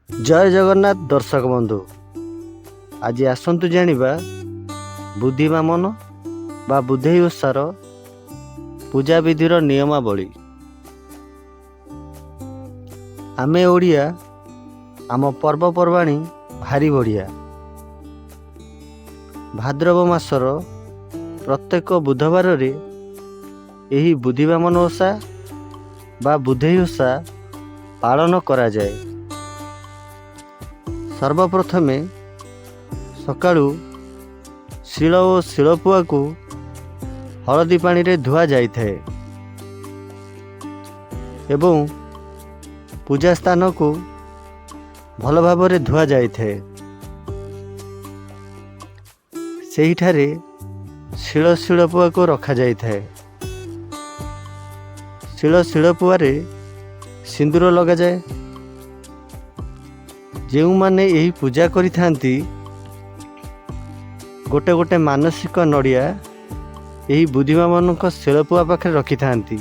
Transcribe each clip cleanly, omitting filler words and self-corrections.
ଜୟ ଜଗନ୍ନାଥ ଦର୍ଶକ ବନ୍ଧୁ, ଆଜି ଆସନ୍ତୁ ଜାଣିବା ବୁଦ୍ଧିବାମନ ବା ବୁଧେଇ ଓଷାର ପୂଜାବିଧିର ନିୟମାବଳୀ। ଆମେ ଓଡ଼ିଆ, ଆମ ପର୍ବପର୍ବାଣୀ ଭାରି ବଢ଼ିଆ। ଭାଦ୍ରବ ମାସର ପ୍ରତ୍ୟେକ ବୁଧବାରରେ ଏହି ବୁଦ୍ଧିବାମନ ଓଷା ବା ବୁଧେଇ ଓଷା ପାଳନ କରାଯାଏ। ସର୍ବପ୍ରଥମେ ସକାଳୁ ଶିଳ ଓ ଶିଳପୁଆକୁ ହଳଦୀ ପାଣିରେ ଧୁଆ ଯାଇଥାଏ ଏବଂ ପୂଜା ସ୍ଥାନକୁ ଭଲ ଭାବରେ ଧୁଆ ଯାଇଥାଏ। ସେହିଠାରେ ଶିଳ ଶିଳପୁଆକୁ ରଖାଯାଇଥାଏ। ଶିଳ ଶିଳପୁଆରେ ସିନ୍ଦୁର ଲଗାଯାଏ। ଯେଉଁମାନେ ଏହି ପୂଜା କରିଥାନ୍ତି, ଗୋଟେ ଗୋଟେ ମାନସିକ ନଡ଼ିଆ ଏହି ବୁଦ୍ଧିବାମନଙ୍କ ଶିଳପୁଆ ପାଖରେ ରଖିଥାନ୍ତି।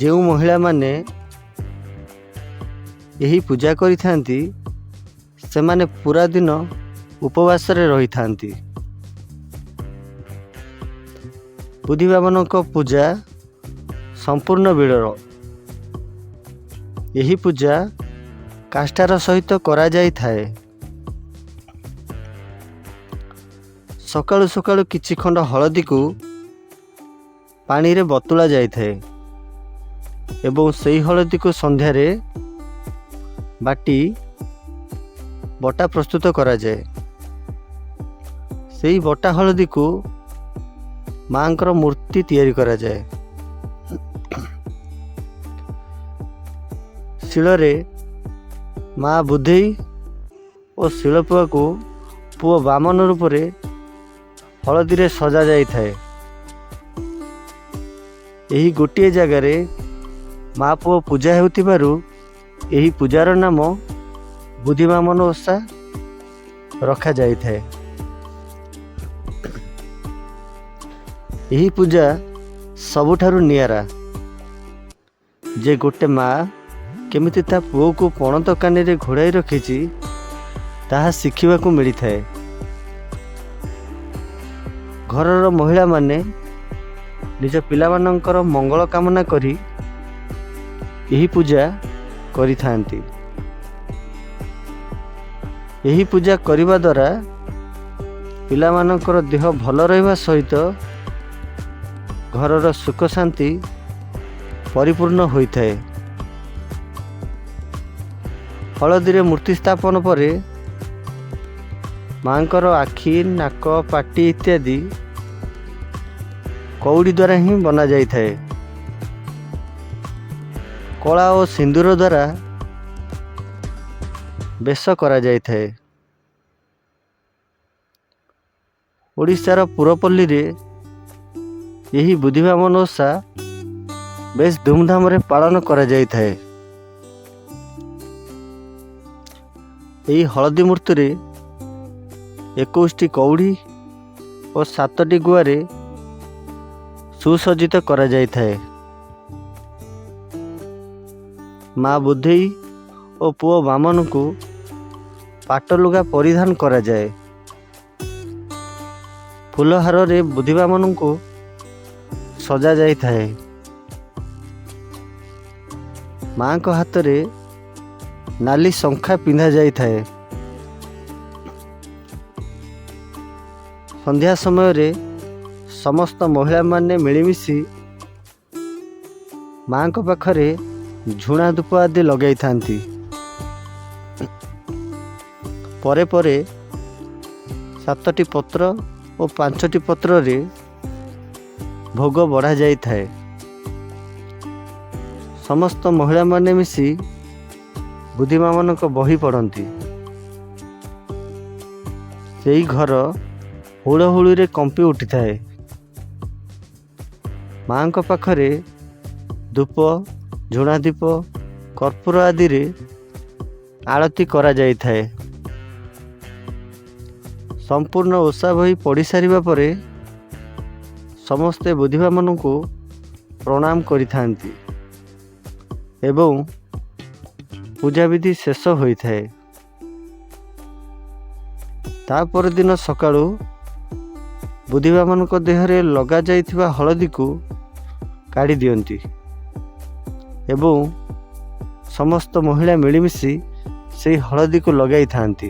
ଯେଉଁ ମହିଳାମାନେ ଏହି ପୂଜା କରିଥାନ୍ତି, ସେମାନେ ପୁରା ଦିନ ଉପବାସରେ ରହିଥାନ୍ତି। ବୁଦ୍ଧିବାମନଙ୍କ ପୂଜା ସମ୍ପୂର୍ଣ୍ଣ ବିରଳ। ଏହି ପୂଜା କାଷ୍ଠାର ସହିତ କରାଯାଇଥାଏ। ସକାଳୁ ସକାଳୁ କିଛି ଖଣ୍ଡ ହଳଦୀକୁ ପାଣିରେ ବତୁଳା ଯାଇଥାଏ ଏବଂ ସେଇ ହଳଦୀକୁ ସନ୍ଧ୍ୟାରେ ବାଟି ବଟା ପ୍ରସ୍ତୁତ କରାଯାଏ। ସେଇ ବଟା ହଳଦୀକୁ ମାଙ୍କର ମୂର୍ତ୍ତି ତିଆରି କରାଯାଏ। ଶିଳରେ ମା ବୁଧେଇ ଓ ଶିଳପୁଆକୁ ପୁଅ ବାମନ ରୂପରେ ହଳଦୀରେ ସଜା ଯାଇଥାଏ। ଏହି ଗୋଟିଏ ଜାଗାରେ ମା ପୁଅ ପୂଜା ହେଉଥିବାରୁ ଏହି ପୂଜାର ନାମ ବୁଦ୍ଧିବାମନ ଓଷା ରଖାଯାଇଥାଏ। ଏହି ପୂଜା ସବୁଠାରୁ ନିଆରା ଯେ ଗୋଟେ ମା କେମିତି ତା ପୁଅକୁ ପଣତ କାନିରେ ଘୋଡ଼ାଇ ରଖିଛି, ତାହା ଶିଖିବାକୁ ମିଳିଥାଏ। ଘରର ମହିଳାମାନେ ନିଜ ପିଲାମାନଙ୍କର ମଙ୍ଗଳ କାମନା କରି ଏହି ପୂଜା କରିଥାନ୍ତି। ଏହି ପୂଜା କରିବା ଦ୍ୱାରା ପିଲାମାନଙ୍କର ଦେହ ଭଲ ରହିବା ସହିତ ଘରର ସୁଖ ଶାନ୍ତି ପରିପୂର୍ଣ୍ଣ ହୋଇଥାଏ। ହଳଦୀରେ ମୂର୍ତ୍ତି ସ୍ଥାପନ ପରେ ମାଙ୍କର ଆଖି, ନାକ, ପାଟି ଇତ୍ୟାଦି କଉଡ଼ି ଦ୍ୱାରା ହିଁ ବନାଯାଇଥାଏ। କଳା ଓ ସିନ୍ଦୁର ଦ୍ୱାରା ବେଶ କରାଯାଇଥାଏ। ଓଡ଼ିଶାର ପୁରପଲ୍ଲୀରେ ଏହି ବୁଦ୍ଧିବାମନ ଓଷା ବେଶ ଧୁମଧାମରେ ପାଳନ କରାଯାଇଥାଏ। ଏହି ହଳଦୀ ମୂର୍ତ୍ତିରେ 21ଟି କଉଡ଼ି ଓ 7ଟି ଗୁଆରେ ସୁସଜ୍ଜିତ କରାଯାଇଥାଏ। ମା ବୁଧେଇ ଓ ପୁଅ ବାମନଙ୍କୁ ପାଟଲୁଗା ପରିଧାନ କରାଯାଏ। ଫୁଲହାରରେ ବୁଦ୍ଧିବାମନଙ୍କୁ ସଜା ଯାଇଥାଏ। ମାଙ୍କ ହାତରେ ନାଲି ଶଙ୍ଖା ପିନ୍ଧାଯାଇଥାଏ। ସନ୍ଧ୍ୟା ସମୟରେ ସମସ୍ତ ମହିଳାମାନେ ମିଳିମିଶି ମାଙ୍କ ପାଖରେ ଝୁଣା ଧୂପ ଆଦି ଲଗାଇଥାନ୍ତି। ପରେ ପରେ 7ଟି ପତ୍ର ଓ 5ଟି ପତ୍ରରେ ଭୋଗ ବଢ଼ାଯାଇଥାଏ। ସମସ୍ତ ମହିଳାମାନେ ମିଶି ବୁଦ୍ଧିବାମନଙ୍କ ବହି ପଢ଼ନ୍ତି। ସେଇ ଘର ହୁଳହୁଳିରେ କମ୍ପି ଉଠିଥାଏ। ମାଙ୍କ ପାଖରେ ଧୂପ, ଝୁଣା ଦୀପ, କର୍ପୂର ଆଦିରେ ଆଳତି କରାଯାଇଥାଏ। ସମ୍ପୂର୍ଣ୍ଣ ଓଷା ବହି ପଢ଼ି ସାରିବା ପରେ ସମସ୍ତେ ବୁଦ୍ଧିବାମନଙ୍କୁ ପ୍ରଣାମ କରିଥାନ୍ତି ଏବଂ ପୂଜାବିଧି ଶେଷ ହୋଇଥାଏ। ତା ପରଦିନ ସକାଳୁ ବୁଦ୍ଧିବାମନଙ୍କ ଦେହରେ ଲଗାଯାଇଥିବା ହଳଦୀକୁ କାଢ଼ି ଦିଅନ୍ତି ଏବଂ ସମସ୍ତ ମହିଳା ମିଳିମିଶି ସେଇ ହଳଦୀକୁ ଲଗାଇଥାନ୍ତି।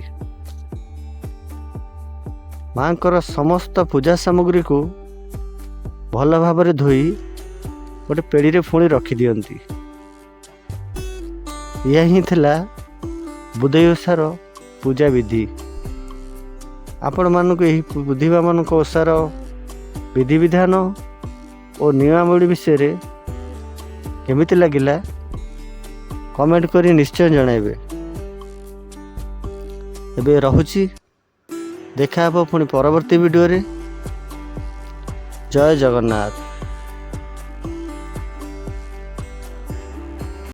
ମାଙ୍କର ସମସ୍ତ ପୂଜା ସାମଗ୍ରୀକୁ ଭଲ ଭାବରେ ଧୋଇ ଗୋଟେ ପେଡ଼ିରେ ପୁଣି ରଖିଦିଅନ୍ତି। ଏହା ହିଁ ଥିଲା ବୁଧେଇ ଓଷାର ପୂଜାବିଧି। ଆପଣମାନଙ୍କୁ ଏହି ବୁଦ୍ଧିବାମନଙ୍କ ଓଷାର ବିଧିବିଧାନ ଓ ନିୟମାବଳୀ ବିଷୟରେ କେମିତି ଲାଗିଲା, କମେଣ୍ଟ କରି ନିଶ୍ଚୟ ଜଣାଇବେ। ଏବେ ରହୁଛି, ଦେଖା ହେବ ପୁଣି ପରବର୍ତ୍ତୀ ଭିଡ଼ିଓରେ। ଜୟ ଜଗନ୍ନାଥ।